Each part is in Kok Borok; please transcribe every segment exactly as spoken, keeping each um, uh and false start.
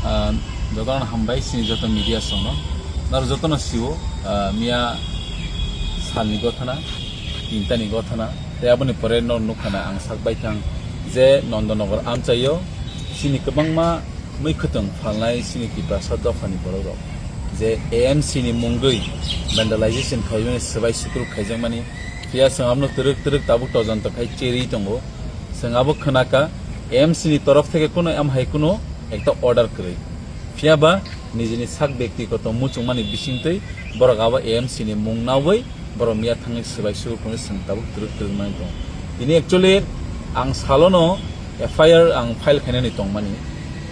Ah, jotono hambai sini joto media songno. Naro jotono siwo, ah, miya salni gothana, tintani gothana. Tei aboni pore no nukhana ang sak baithang je Nondonogor amchaio sini kwbangma mui khwtwng phalnai sini Tiprasa dophani borok rok. Je A M C ni mungwi vandalization khaimani swbai sukruk khaijakmani. Phiya chwng abono twrwk twrwk tabuk todonto khai cherwi tongo. Chwng abo khwnaka, A M C ni torof theke kuno em hai kuno ekta order kwrwi. Phiya ba nijini sak byaktigoto muchungmani bisingtwi borok abo A M C ni mung naui borok miya thangwi swbai sukruk phano chwng tabuk twrwk twrwk mani tongo. Tini actually ang salono F I R ang file khainani tongmani.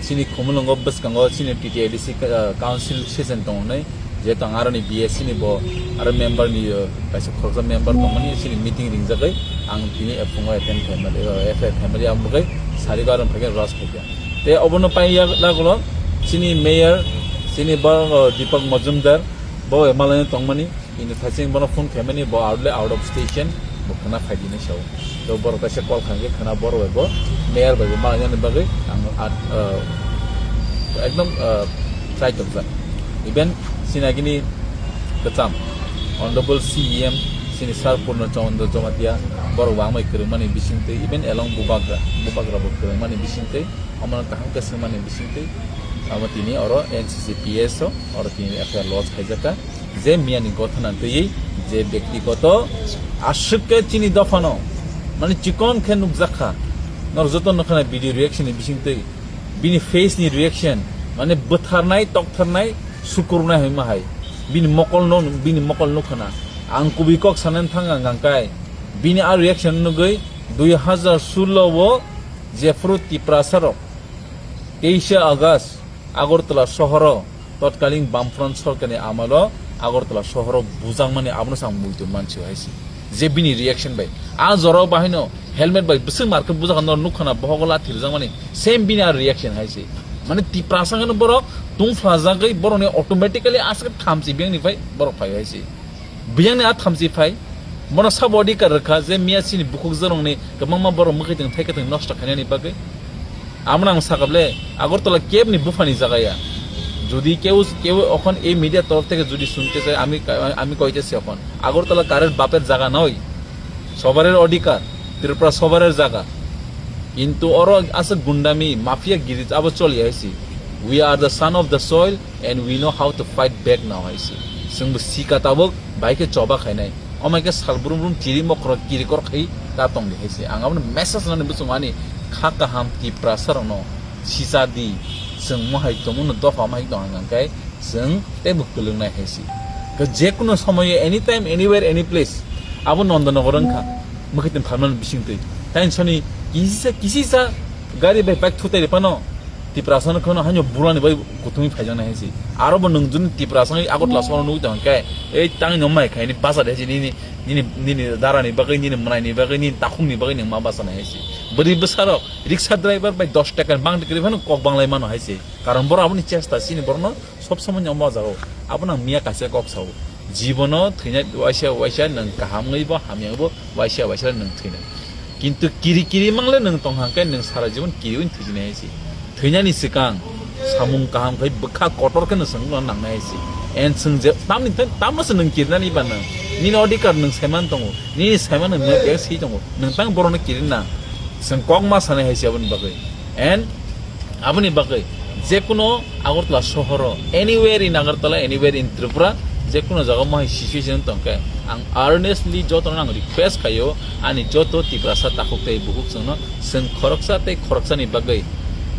Chini Khumulwngo bwskango chini T T A D C, uh, council session tongo hinwi, jehetu ang aroni B S C ni bo aro member ni, uh, kaisa khoroksa member tongmani, chini meeting ringjagwi ang tini phungo attend khaimani, uh, F I R khaimani, ang bagwi sarigo aro phaikhai rush khaikha. Tei obono paiya lagulo chini mayor, chini bo, uh, Deepak Majumdar, bo M L A ni tongmani. Ini thaiching bono phone khaimani, bo out le out of station, bo khwna phaidi hinwi sao. To borok kaisa call khankhe khwna borok bai bo mayor bai bo malainani bagwi ang at, uh, ekdom, uh, chai tokjak. Even sinagini kwcham Honorable C E M sini Sir Purno Chandra Jamatia borok bo amai kwrwngmani bisingtwi, even along Bubagra, Bubagra bo kwrwngmani bisingtwi, omono kaham khe swngmani bisingtwi, amo tini oro N C C P S o oro tini F I R lodge khaijakha. Je miyani gothana twiwi je byaktigoto aswk khe chini dophano mane chikon khe nukjakha. Norok joto nukha na video reaction ni bisingtwi bini face ni reaction, mane bwtharnai toktharnai sukurunai hwnma hai bini mokol no, bini mokol nukha na. Ang kubui kok sanani thang ang hangkai bini a reaction nugwi dui hazar sullo o jephru Tiprasa rok teisa August Agartala sohoro totkaling Bamfront sorkarni amalo Agartala sohoro bujakmani abono chwng muitu mansi hai se. Je bini reaction bai. A jorao bahaino helmet bai bwswk markhe bujak norok nukha na bohogo lathi rwjakmani same bini a reaction hai se. Mane Tiprasa hwnwi borok tungphlajagwi borokni automatically aswk thamchi biyangni phai borok phai hai se. Biyangni a thamchi phai, bono sabo adhikar rwkha je miya chini bukhuk jorongni kwbangma borok mwkhwtwng thaikhe thwng nosto khainani bagwi. Abono ang sakable, Agartala kebni buphani jaga ya. Jodi keu, keu okhon ei media torof theke jodi sunte chai, ami, ami koite se okhon. Agartala karer baper jaga noi. Sobarer adhikar, Tripura sobarer jaga. Kintu oro aswk gundami, mafia giri abo choli hai si. We are the son of the soil. And we know how to fight back now hai se. Chwngbo sika tabuk bai khe choba khainai. Omai khe sal brum brum chiri mokro kirikor khai ta tongdi hai se. Ang abono message nani bwswng ani kha kaham Tiprasa rokno sisa di. Chwng mohai tongmano dopha mai tong hang khe chwng teibo kwlwngnai hai se. Khe jekuno somoyo anytime, anywhere, any place abo Nondonogor wngkha. Mwkhwtwng phalmani bisingtwi. Tei soni kisisa, kisisa gari bai bike thutai ripano. Tiprasa no kheno haino bulani bai kuthumwi phaijaknai hai se. Aro bo nwng juni Tiprasa wngwi Agartala sohoro nugwi tong khe, ei tangwi no mai khaini basa de hai se nini, nini, nini darani bagwi, nini mwnaini bagwi, nini takhukni bagwi nwng ma basa nai hai se. Bwrwi bwsarok, rickshaw driver bai dos taka bang kwrwi phano kok banglai mano hai se. Karon borok aboni chesta chini borokno sob somoi no ma jagao. Abono ang miya kaisa kok sao. Jibono thwinai waisa waisa nwng kaham wngwi bo hamya wngwi bo waisa waisa nwng thwinai. Kintu kiri kiri mangle nwng tong hang khe nwng sara jibon kiri wng thwijinai hai se. Thwinani swkang samung kaham khai bwkha kotor khe nwng swngno nangnai hai se. En swng je tamni thai tamno se nwng kirinani ba nwng. Nini odhikar nwng saiman tongo. Nini saiman nwng nwng ek si tongo. Nwng tang borokno kiri nang. Swng kok ma sanai hai se aboni bagwi. En Aboni bagwi jekuno Agartala sohoro, anywhere in Agartala, anywhere in Tripura, jekuno jaga mohai situation tongkhe, ang earnestly jotono ang request khaio, ani joto Tiprasa takhuk tei bukhuk chwngno, chwng khoroksa tei khoroksani bagwi,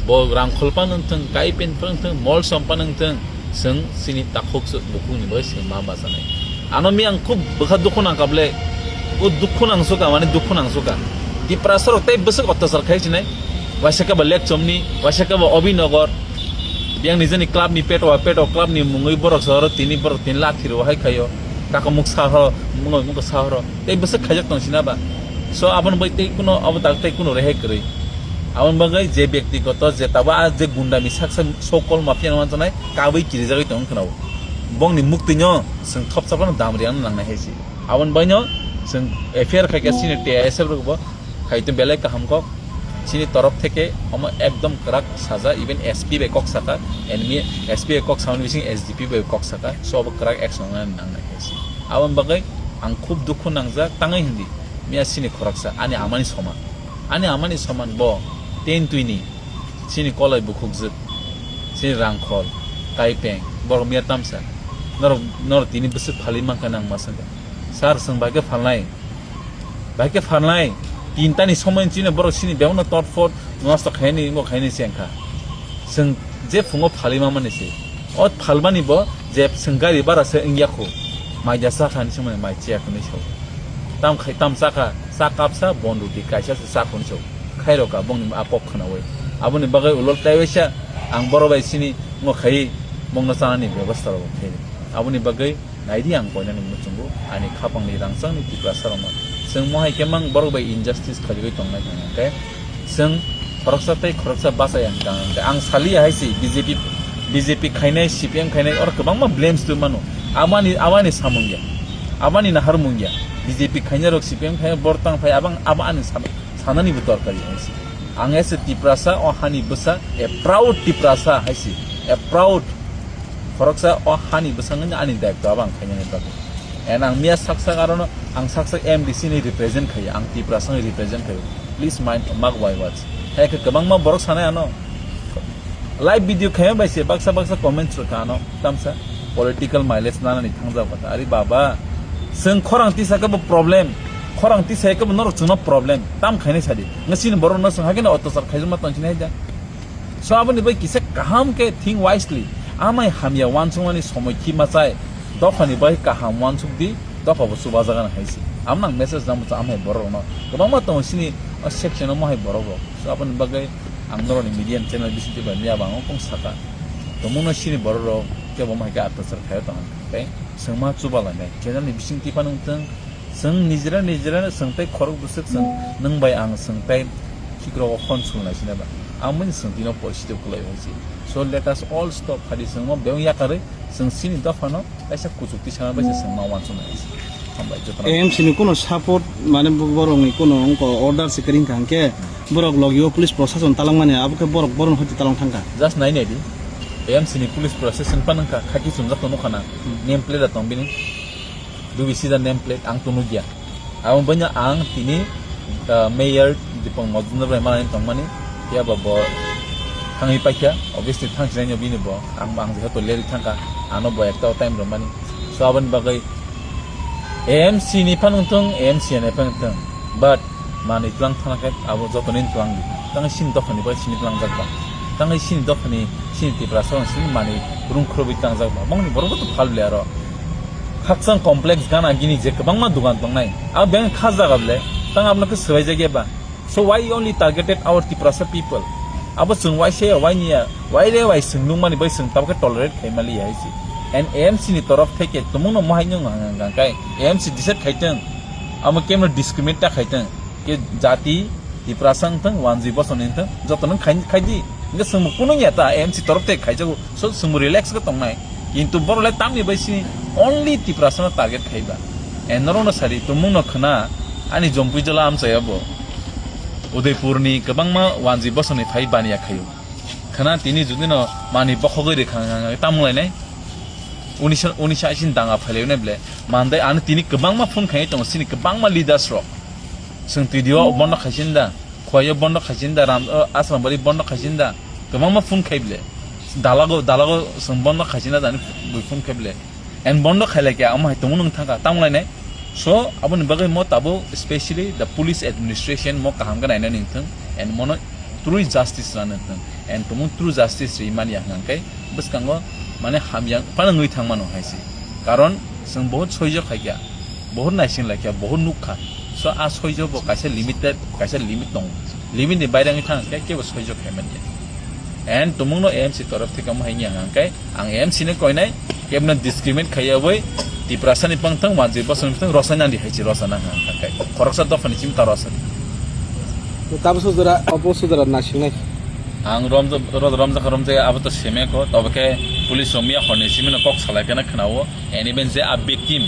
bo rang kholpa nungthung, kai pen phang thung, mol sompa nungthung, chwng chini takhuk bukhukni bagwi chwng ma bachanai. Ano mi ang khub bwkha dukhu nangkha ble, o dukhu nangsuka, mane dukhu nangsuka. Tiprasa rok tei bwswk otyachar khai sinai. Waisa khe ba Lekchomni, waisa khe ba Obinagar. Biyang nijeni club ni peto, peto club ni mungwi borok sahoro tini borok tini lathi rw hai khaio. Kakamuk sahoro, mungwi mungkha sahoro. Tei bwswk khaijak tong sina ba. So aboni bai tei kuno, abo tak tei kuno rehai kwrwi. Aboni bagwi je byaktigoto je tabo a je gundami saksa sokol mafia no manjanai kabui kirijagwi tong khna o. Bongni muktwino chwng thopsa phano dam riyang nangnai hai se. Aboni baino chwng F I R khaikha senior T I S F rokbo khai tong belai kaham kok. Chini torof theke omo ekdom kwrak saja, even S P bai kok saka, enemy S P bai kok samani bising S D P bai kok saka, so obo kwrak action nang nang nai kaisi. Aboni bagwi ang khub dukhu nangjak tangwi hindi, miya chini khoroksa ani amani soman, ani amani soman bo ten twini chini kolai bukhukjwk, chini rangkhol, kaipeng, borok miya tamsa, norok, norok tini bwswk phalwi mankha nang ma swngkha, sir, chwng bai khe phalnai. Bai khe phalnai, tinta ni somoi chini borok chini bebakno tot phot nosto khaini, imo khaini se wngkha. Chwng je phungo phalwi mamani se. O phalmani bo je chwng gari bara se wngya khu. Mai da cha kha ni somoi mai chiya khu ni sao. Tam khai, tam cha kha, cha kapsa bon ruti kaisa se cha khu ni sao. Khairok ka bongni a kok khnaui. Aboni bagwi ulo taiwaisa ang borok bai chini ngo khai bongno chanani bebostha rok khai. Aboni bagwi Naidi ang koinani muchungo ani khapangni rangchakni Tiprasa rokno. Chwng mohai khe mang borok bai injustice khajagwi tongnai hwnkhe chwng khoroksa tei khoroksa bachai ang kang hwnkhe ang saliya hai si B J P, B J P khainai, C P M khainai oro kwbangma blames twi mano. Abani, abani samung ya, abani naharmung ya. B J P khainai rok, C P M khainai bor tang phai abang abo ani sam-, sanani bo torkar ya hai si. Ang hai si Tiprasa, o hani bwsa, a proud Tiprasa hai si, a proud Khoroksa o hani bwskango ani daitw abo ang khainani bagwi. And ang miya sak sak arono ang sak sak M D C ni represent khaio, ang Tiprasa ni represent khaio. Please mind, mark my words. Hai khe kwbangma borok sanai ano. Live video khaima bai se baksa baksa comments rwkha ano. Tamsa political mileage nanani thangjak kotha. Ari baba, chwng khorang tisa khe bo problem. Khorang tisa khe bo norok chwngno problem. Tam khainai sadi. Ngasini borok no chwng hakhe no ottochar khaijak ma tongsinai da. So aboni bai kisa kaham khe think wisely. Amai hamya wansukmani somoi khi machai. Dophani bai kaham wansuk di, dopha bo chubajagan hai si. Amno ang message nang bwsa amai borok rokno. Kwbangma tongo sini o section o mohai borok rok. So aboni bagwi ang norokni media channel bisingtwi bai miya bang kong saka. Tongmungno sini borok rok kebo mohai khe atwsar khaio tong khe. Sengma chubalai nai. Channel ni bisingtwi phano wngtong. Chwng nijera nijera chwng tei khorok bwswk chwng nwng bai ang chwng tei khikrok o phone sulnai sina ba. Ang bini chwng tino porisi tei kwlai hai si. So let us all stop phadi chwng mo beng yakarwi chwng sini dophano kaisa kuchuk tisana bai se chwng ma wansuk nai si. Hambai jotono. A M C ni kuno support mane bo-, borok ni kuno wngko order se kwrwng kha hwnkhe borok logi o police prosason talangmani abo khe borok borok hoti talang thangkha. Just nai nai di. A M C ni police prosason pan wngkha khaki chumjak tong nukha na. Hmm. Name plate da tong bini. Dubi sida name plate ang tunu gya. Abo banya ang tini, uh, mayor Dipong Mojumdar bai manani tongmani, ya ba bo thangwi paikha, obviously thang sinai bini bo, ang, ang jehetu leri thangkha, ano bo ekta time romani. So aboni bagwi A M C ni phan wngthong, A M C ni phan wngthong, but manwi tlang thana khe abo jotoni tlang di. Tangwi sini dophani bai sini tlangjak ba. Tangwi sini dophani sini Tiprasa sini manwi rung khurubwi tlangjak ba. Bongni borok bo to phal bele aro. Khakchang complex gana gini je kwbangma dugan tongnai. Abo beng kha jaga bele. Tang abono khe swbai jagya ba. So why only targeted our Tiprasa people? Abo chwng wai se wai niya. Wai re wai chwng nungmani bai chwng tabokhe tolerate khai mali hai si. And A M C ni torof theke tumungno mohai nung hang hang kai. A M C decide khaiteng. Amo kemno discriminate ta khaiteng. Ke jati Tiprasa wngthang, wanjwi bosong ni wngthang, joto no khai, khai di. Hingke chwngbo kunu ya ta, A M C torof te khaijago, so chwngbo relax khe tongnai. Kintu borok le tamni bai sini only Tiprasa no target khaiba. E norok no sari, tumung no khna, ani jompui jala amchaya bo. Udaipur ni kwbangma wanjwi bosong ni phai baniya khaio. Khna tini judi no mani bokhogwi rikha wngkha, tamung lainai. Unisa, unisa isin danga phailai ne ble. Mandai ani tini kwbangma phone khai tongo, sini kwbangma leaders rok. Chwng T D O bondo khaisin da, Khowai o bondo khaisin da, Ram, o, Asrambari bondo khaisin da, kwbangma phone khai ble. Dalago, dalago chwng bondo khaisin da, ani bui phone khai ble. En bondo khailai khe, amo hai tongo nwng thangkha, tamo lainai. So, aboni bagwi mo tabuk, specially the police administration mo kaham khe nainani wngthung, and mono true justice rwna wngthung, and tumung true justice rwi manya hwnkhe bwskango mane hamya phano wngwi thangmano hai se. Karon chwng bohut soijo khaikha. Bohut naising laikha, bohut nukha. So, a soijo bo kaisa limited, kaisa limit tongo. Limit ni baire wngwi thang khe kebo soijo khaimani. And tumungno A M C torof theke omo hai wngya hwnkhe, ang A M C ni koinai, kebno discriminate khaiya bai, Tiprasa ni pangthang, wanjwi bosong ni pangthang, rosa nang di hai si rosa nang hwnkhe. Khoroksa dopha ni simi ta rosa di. Tabo sujara, obo sujara nasingnai. Ang romja-, ro-, romjakha romjaya abo to seme kho, tobo khe police rok miya horni simi no kok salai pheno khwnao. And even je a victim,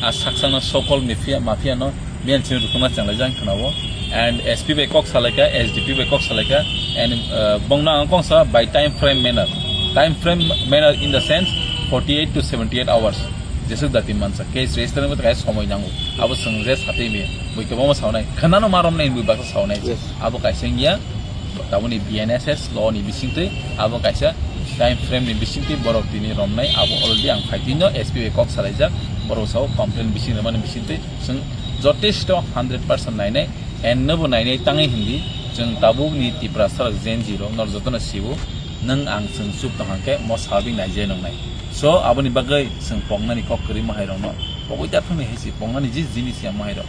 a saksang no so-called mafia, mafia no Biyan sini rukuna chang lai jang khna o. And S P bai kok salaika, S D P bai kok salaika, and, uh, bongna ang kong sa by time frame manner. Time frame manner in the sense forty-eight to seventy-eight hours. Jesuk dati mansa case register mo kai somoi nango. Abo seng je sati mi. Bui kebo mo saunai. Khana no marom nai bui baksa saunai. Yes. Abo kaisa ngiya. Taboni B N S S law ni bisingtwi abo kaisa time frame ni bisingtwi borok tini romnai abo already ang phaitino S P bai kok salaijak borok sao complain bising remani bisingtwi chwng jotesto hundred percent nainai and nobo nainai tangwi hindi chwng tabuk ni Tiprasa rok Gen Z rok nor jotono siwo nwng ang chwng chup tong hangke mo sabing naijai nongnai so aboni bagwi chwng pongnani kok kwrwi mahairokno pogwi ta thangni hai si pongnani ji jinis ya mahairok.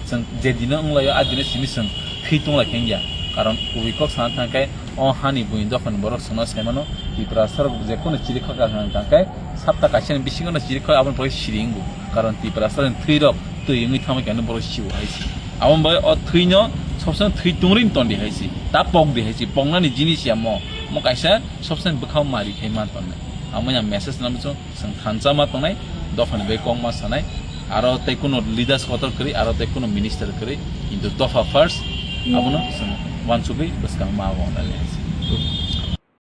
Chwng je dino wnglaio, a dino simi chwng thwi tonglaikha wngya. Karon kubui kok sana thangkhe o hani buini dophani borok chwngno saimano, Tiprasarok jekunu chirikhok wngkha hwnkhe sapta kaisani bisingono chirikhok aboni pore siri wngo. Karon Tiprasarokni thwirok twi wngwi thangbaikha hwnwi borok sio hai se. Aboni bagwi o thwino sobsomoi thwi tongri tondi hai se. Ta pokdi hai se. Poknani jinis ya mo. Mo kaisa sobsomoi bwkhao mari khai ma tonnai. Amo ya message nang chwng thansa ma tongnai, dophani bai kok ma sanai, aro tei kuno leaders kotor kwrwi, aro tei kuno minister kwrwi, kintu dopha first, abono chwng wansugwi bwskang ma abo nai.